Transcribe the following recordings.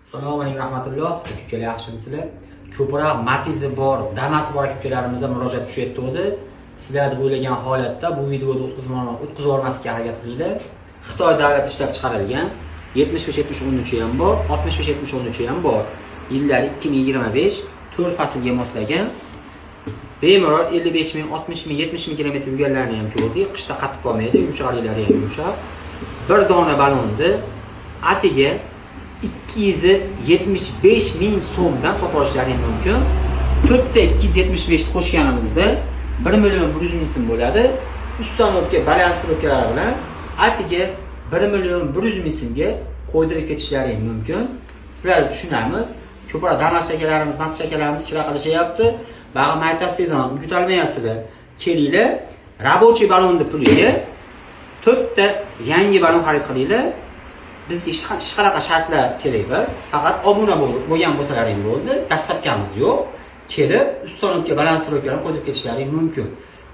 Assalomu alaykum rahmatulloh. Aka-ukalar, yaxshimisizlar? Ko'proq Matizi bor, Damasi bor aka-ukalarimizdan murojaat tushyapti. Sizlarni o'ylagan holatda bu videoda o'tkazib yubormaslikka harakat qilinglar. Xitoy davlati ishlab chiqarilgan 75 70 13 ham bor, 65 70 13 ham bor. Yillari 2025, 4 faslga moslagan. Bemalol 55 ming, 60 ming, 70 ming kilometr yurganlarni ham ko'rdik. Qishda qatib qolmaydi, yumshoqliklari ham yumshoq. Bir dona balonni atiga 275 ming so'mdan sotib olishlaring mumkin. To'rtta 275 ni qo'shganimizda 1 million 100 ming so'm bo'ladi. Установка, балансировка lari bilan atiga 1 million 100 ming so'mga qo'ydirib ketishlaring mumkin. Sizlarni tushunamiz. Ko'proq Damas akalarimiz, Matiz akalarimiz kira qilishyapti. Bag'i maytab sezon yutolmayapsizlar. Kelinglar, рабочий balonni puliga to'rtta yangi balon xarid qilinglar. Bizga hech qanaqa shartlar kerak emas. Faqat obuna bo'lgan bo'lsalaring bo'ldi. Доставка miz yo'q. Kelib, установка, балансировка larni qo'yib ketishlaring mumkin.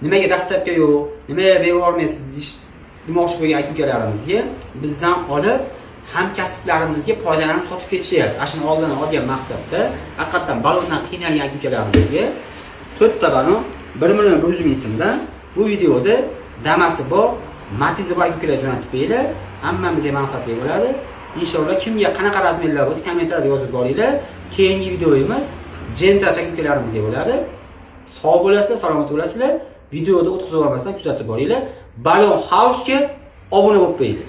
Nimaga доставка yo'q, nimaga berib yubormaysiz demoqchi bo'lgan aka-ukalarimizga bizdan olib hamkasblarimizga foydalanib sotib ketishyapti. Ana shuni oldini olgan maqsadda haqiqatdan balondan qiynalgan aka-ukalarimizga to'rtta balon 1 million 100 ming so'mdan bu videoda Damasi bor, Matizi bor aka-ukalar jo'natib beringlar. Hammamizga manfaatli bo'ladi. Inshaalloh, kimga qanaqa размер lar bo'lsa, kommentariyada yozib boringlar. Keyingi videomiz Gentra aka-ukalarimizga bo'ladi. Sog' bo'lasizlar, salomat bo'lasizlar. Videoda o'tkazib yubormasdan kuzatib boringlar. Balon House ga obuna bo'lib qo'yinglar.